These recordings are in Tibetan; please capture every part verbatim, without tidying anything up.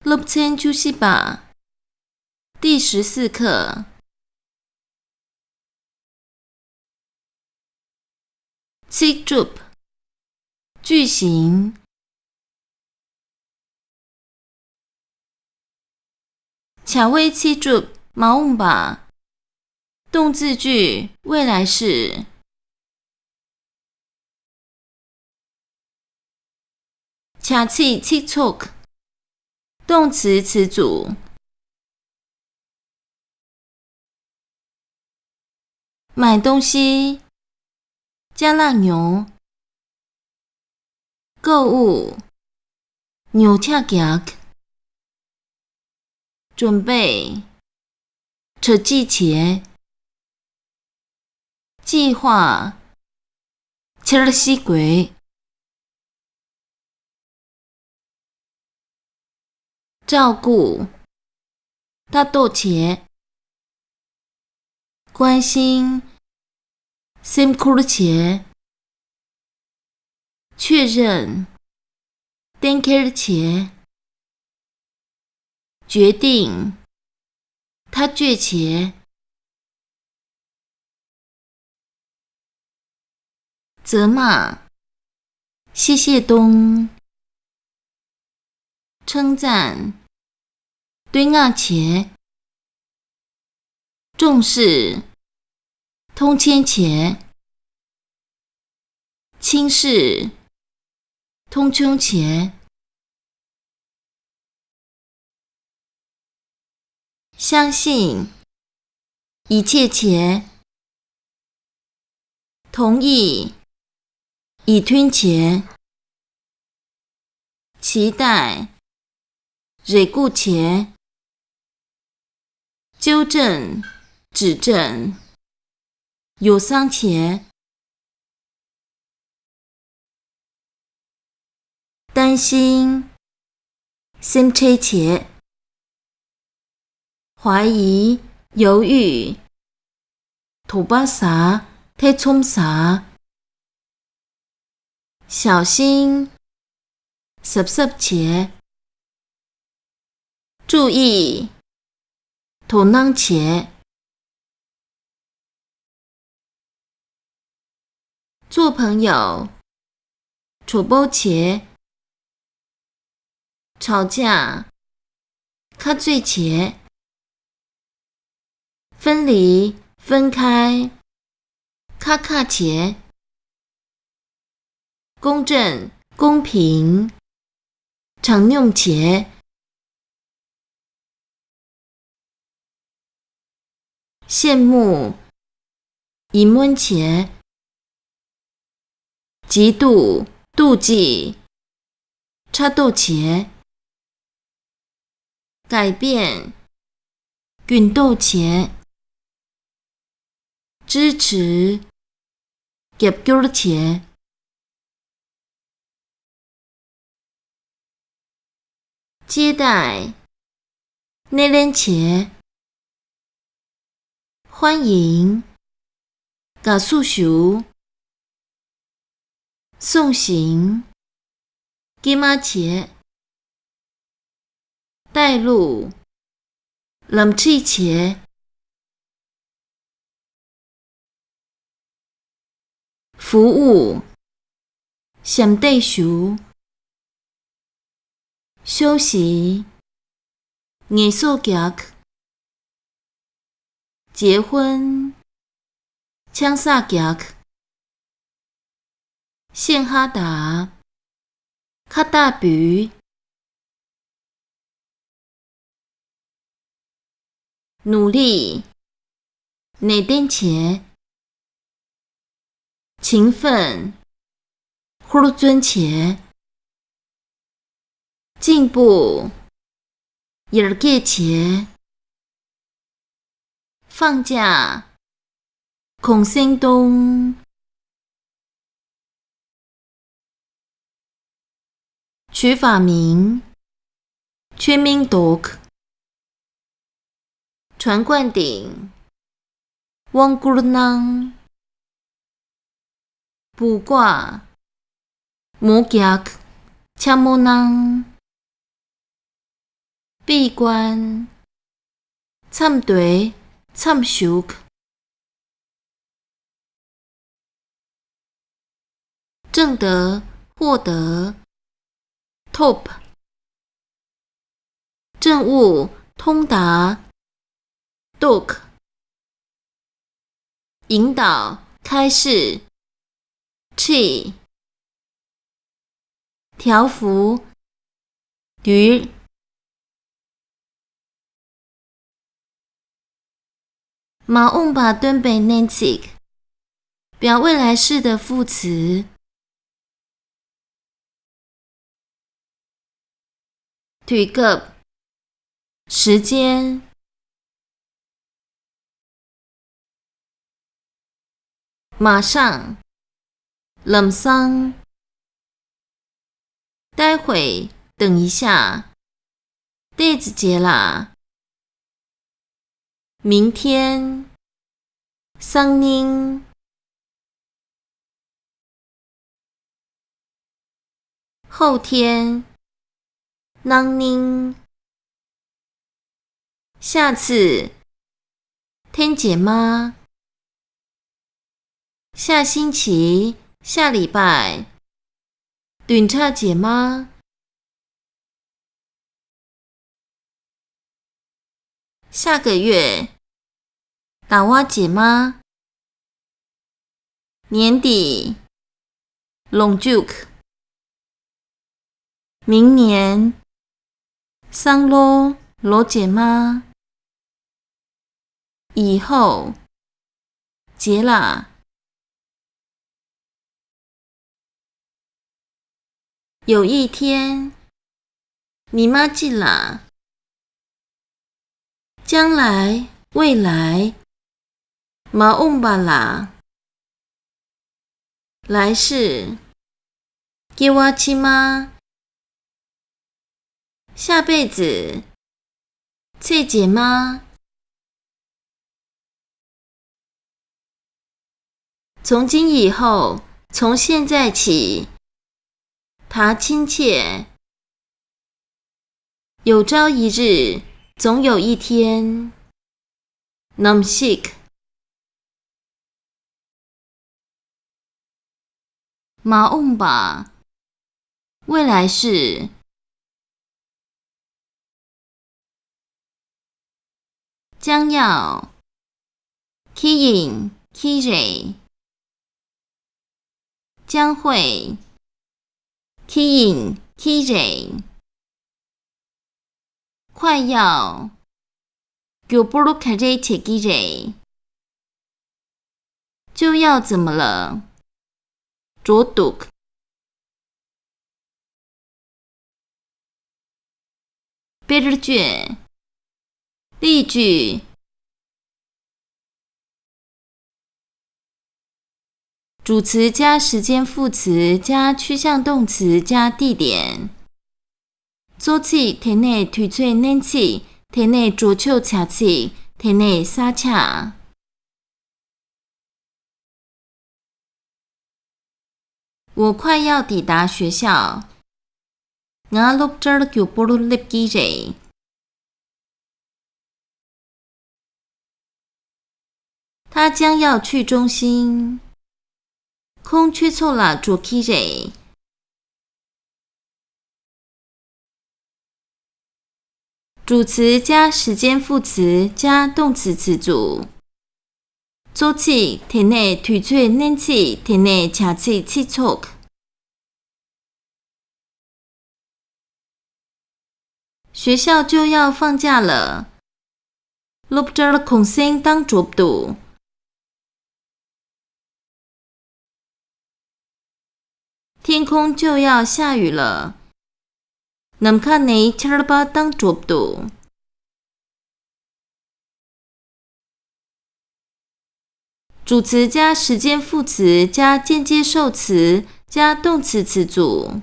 སློབ་ཚན་བཅུ་བཞི་པ། 第十四课。 ཚིག་གྲུབ།句型། བྱ་བའི་ཚིག་གྲུབ་མ་འོངས་པ། 动词句未来式。 བྱ་ཚིག་ཚིག་ཚོགས། 动词词组。 买东西。 ཅ་ལག་ཉོ། 购物། ཉོ་ཆ་རྒྱག 准备། གྲ་སྒྲིག་བྱེད། 计划། འཆར་གཞི་བགོས། 照顾། ལྟ་རྟོག་བྱེད། 关心། སེམས་ཁུར་བྱེད། 确认། གཏན་འཁེལ་བྱེད། 决定། ཐག་གཅོད་བྱེད། 责骂། 谢谢东。 称赞。 བསྟོད་བསྔགས་བྱེད། 重视། མཐོང་ཆེན་བྱེད། 轻视། མཐོང་ཆུང་བྱེད། 相信། ཡིད་ཆེས་བྱེད། 同意། ཡིད་མཐུན་བྱེད། 期待། རེ་སྒུག་བྱེད། 纠正། 指正། ཡོ་བསྲང་བྱེད། 担心། སེམས་ཁྲལ་བྱེད། 怀疑། 犹豫། དོགས་པ་ཟ། ཐེ་ཚོམ་ཟ། 小心། གཟབ་གཟབ་བྱེད། 注意། དོ་སྣང་བྱེད། 做朋友། གྲོགས་པོ་བྱེད། 吵架། ཁ་རྩོད་བྱེད། 分离། 分开། ཁ་ཁ་བྱེད། 公正། 公平། དྲང་སྙོམས་བྱེད། 羡慕། ཡིད་སྨོན་བྱེད། 嫉妒། 妒忌། ཕྲག་དོག་བྱེད། 改变། གྱོང་གུད་བྱེད། 支持། རྒྱབ་སྐྱོར་བྱེད། 接待། སྣེ་ལེན་བྱེད། 欢迎། དགའ་བསུ་ཞུ། 送行། སྐྱེལ་མ་བྱེད། 带路། ལམ་ཁྲིད་བྱེད། 服务། ཞབས་འདེགས་ཞུ། 休息། ངལ་གསོ་རྒྱག། 结婚། ཆང་ས་རྒྱག། 陷害他། ཁ་བཏགས་འབུལ། 努力། ནན་ཏན་བྱེད། 勤奋། ཧུར་བརྩོན་བྱེད། 进步། ཡར་རྒྱས་བྱེད། 放假། གུང་སེང་གཏོང་། 取法名། ཆོས་མིང་འདོགས། 船罐顶། དབང་བསྐུར་གནང་། 卜卦། མོ་རྒྱག། འཆམ་མོ་གནང་། 闭关。མཚམས་སྡོད། མཚམས་བཞུགས། 挣得、获得。ཐོབ།政务通达。ཐོབ།引导、开示。ཁྲིད། 条幅。དུས། མ་འོངས་པ་སྟོན་པའི་བསྣན་ཚིག 表未来式的副词。དུས་སྐབས། 时间。 马上。ལམ་སང་། 待会，等一下。ཏོག་ཙམ་རྗེས་ལ། 明天。སང་ཉིན། 后天。གནངས་ཉིན། 下次。ཐེངས་རྗེས་མ། 下星期。下礼拜。བདུན་ཕྲག་རྗེས་མ། 下个月。ཟླ་བ་རྗེས་མ། 年底。ལོ་མཇུག། 明年。སང་ལོ། ལོ་རྗེས་མ། 以后。རྗེས་ལ། 有一天。 ཉི་མ་གཅིག་ལ། 将来。未来。མ་འོངས་པ་ལ། 来世。སྐྱེ་བ་ཕྱི་མ། 下辈子。 ཚེ་རྗེས་མ། 从今以后。从现在起。ད་ཕྱིན་ཆད། 有朝一日。总有一天。 ནམ་ཞིག། མ་འོངས་པ། 未来式。将要。ཁྱེད་ཡིན། ཁྱེད་རེད། 将会。ཁྱེད་ཡིན། ཁྱེད་རེད། 快要。 མགྱོགས་པོར་ག་རེ་བྱེད་ཀྱི་རེད། 就要怎么了། འགྲོ་འདུག། དཔེར་བརྗོད། 例句། 主词加时间副词加去向动词加地点。 གཙོ་ཚིག་དེ་ནས་དུས་ཚོད་བསྣན་ཚིག་དེ་ནས་འགྲོ་ཕྱོགས་བྱ་ཚིག་དེ་ནས་ས་ཆ། 我快要抵达学校。ང་སློབ་གྲྭར་མགྱོགས་པོར་སླེབས་ཀྱི་རེད། 他将要去中心。 ཁོང་ཆོས་ཚོགས་ལ་འགྲོ་གི་རེད། 主词加时间副词加动词词组。 གཙོ་ཚིག་དེ་ནས་དུས་ཚོད་བསྣན་ཚིག་དེ་ནས་བྱ་ཚིག་ཚིག་ཚོགས། 学校就要放假了。 སློབ་གྲྭར་གུང་སེང་བཏང་གྲུབ་འདུག། 天空就要下雨了。 ནམ་མཁའ་ནས་ཆར་པ་བཏང་གྲུབ་འདུག། 主词加时间副词加间接受词加动词词组。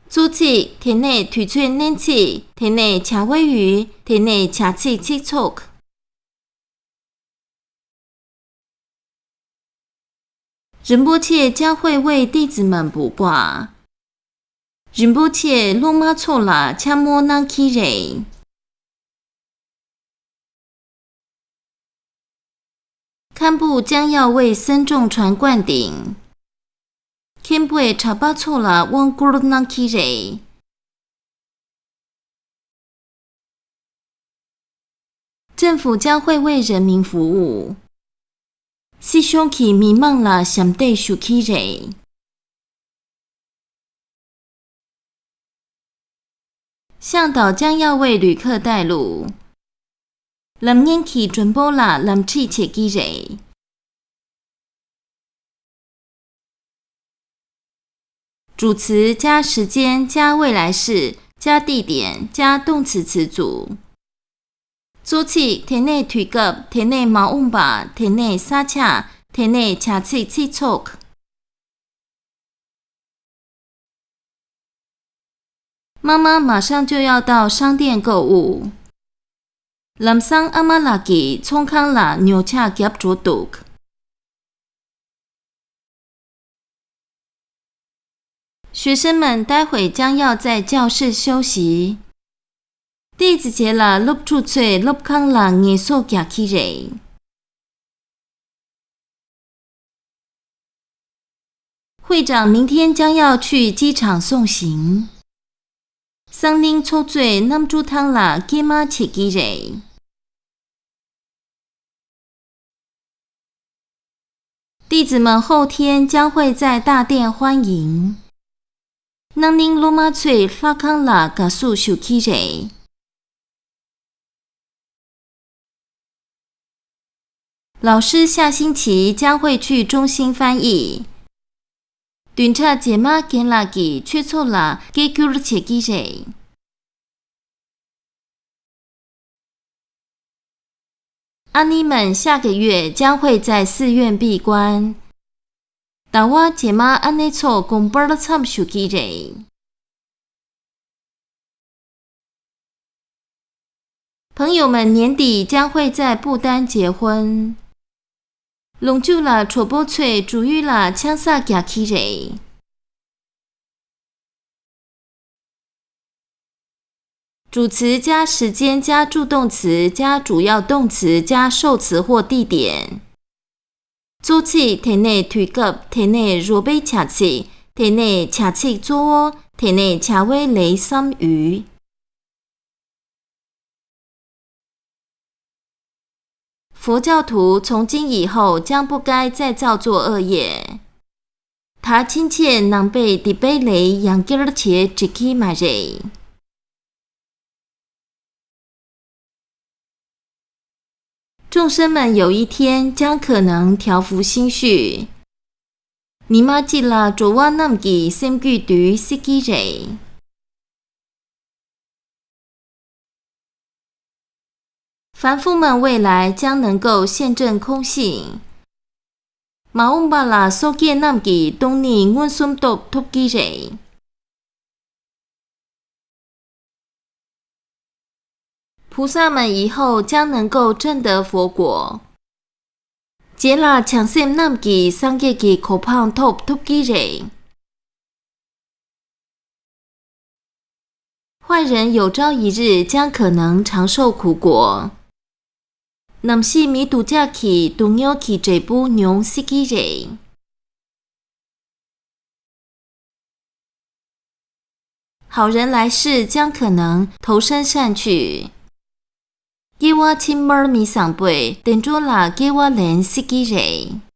གཙོ་ཚིག་དེ་ནས་དུས་ཚོད་བསྣན་ཚིག་དེ་ནས་བྱ་བའི་ཡུལ་དེ་ནས་བྱ་ཚིག་ཚིག་ཚོགས། 仁波切将会为弟子们卜卦。རིན་པོ་ཆེས་སློབ་མ་ཚོ་ལ་འཆམ་མོ་གནང་གི་རེད།堪布将要为僧众传灌顶。མཁན་པོས་གྲྭ་པ་ཚོ་ལ་དབང་བསྐུར་གནང་གི་རེད། 政府将会为人民服务。སྲིད་གཞུང་གིས་མི་མང་ལ་ཞབས་འདེགས་ཞུ་གི་རེད། 向导将要为旅客带路。ལམ་གཉེར་གྱིས་མགྲོན་པོ་ལ་ལམ་ཁྲིད་བྱེད་ཀྱི་རེད། 主词加时间加未来式加地点加动词词组。གཙོ་ཚིག་དེ་ནས་དུས་སྐབས། དེ་ནས་མ་འོངས་པ། དེ་ནས་ས་ཆ། དེ་ནས་བྱ་ཚིག་ཚིག་ཚོགས། 妈妈马上就要到商店购物。ལམ་སང་ཨ་མ་ལགས་ཀྱིས་ཚོང་ཁང་ལ་ཉོ་ཆ་བརྒྱབ་འགྲོ་འདུག 学生们待会将要在教室休息。 ཏོག་ཙམ་རྗེས་ལ་སློབ་ཕྲུག་ཚོས་སློབ་ཁང་ལ་ངལ་གསོ་རྒྱག་གི་རེད། 会长明天将要去机场送行。 སང་ཉིན་ཚོགས་གཙོས་གནམ་གྲུ་ཐང་ལ་སྐྱེལ་མ་བྱེད་ཀྱི་རེད། 弟子们后天将会在大殿欢迎。 གནངས་ཉིན་སློབ་མ་ཚོས་ལྷ་ཁང་ལ་དགའ་བསུ་ཞུ་གི་རེད། 老师下星期将会去中心翻译。 བདུན་ཕྲག་རྗེས་མ་རྒན་ལགས་ཀྱིས་ཆོས་ཚོགས་ལ་སྐད་སྒྱུར་བྱེད་ཀྱི་རེད། 阿尼们下个月将会在寺院闭关。 ཟླ་བ་རྗེས་མ་ཨ་ནེ་ཚོ་དགོན་པར་མཚམས་ཞུ་གི་རེད། 朋友们年底将会在不丹结婚。 ལོ་མཇུག་ལ་གྲོགས་པོ་ཚོས་ཀྲུའུ་ཡུས་ལ་ཆང་ས་རྒྱག་གི་རེད། 主词加时间加助动词加主要动词加受词或地点。 གཙོ་ཚིག་དེ་ནས་དུས་སྐབས། དེ་ནས་རོགས་པའི་བྱ་ཚིག་དེ་ནས་བྱ་ཚིག་གཙོ་བོ། དེ་ནས་བྱ་བའི་ལས་སམ་ཡུལ། 佛教徒从今以后将不该再造作恶业。 ད་ཕྱིན་ཆད་ནང་པས་སྡིག་པའི་ལས་ཡང་བསྐྱར་བྱེད་འགྲིག་གི་མ་རེད། 众生们有一天将可能调伏心绪。 ཉི་མ་གཅིག་ལ་འགྲོ་བ་རྣམས་ཀྱི་སེམས་རྒྱུད་དུལ་སྲིད་ཀྱི་རེད། 凡夫们未来将能够现证空性。 མ་འོངས་པ་ལ་སོ་སྐྱེ་རྣམས་ཀྱིས་སྟོང་ཉིད་མངོན་སུམ་རྟོགས་ཐུབ་ཀྱི་རེད། 菩萨们以后将能够证得佛果。 རྗེས་ལ་བྱང་སེམས་རྣམས་ཀྱིས་སངས་རྒྱས་ཀྱི་གོ་འཕང་ཐོབ་ཐུབ་ཀྱི་རེད། 坏人有朝一日将可能长寿苦果。 ནམ་ཞིག་མི་སྡུག་ཅག་གིས་སྡུག་བསྔལ་གྱི་འབྲས་བུ་མྱོང་སྲིད་ཀྱི་རེད། 好人来世将可能投身善趣。 སྐྱེ་བ་ཕྱི་མར་མི་བཟང་པོས་བདེ་འགྲོ་ལ་སྐྱེ་བ་ལེན་སྲིད་ཀྱི་རེད།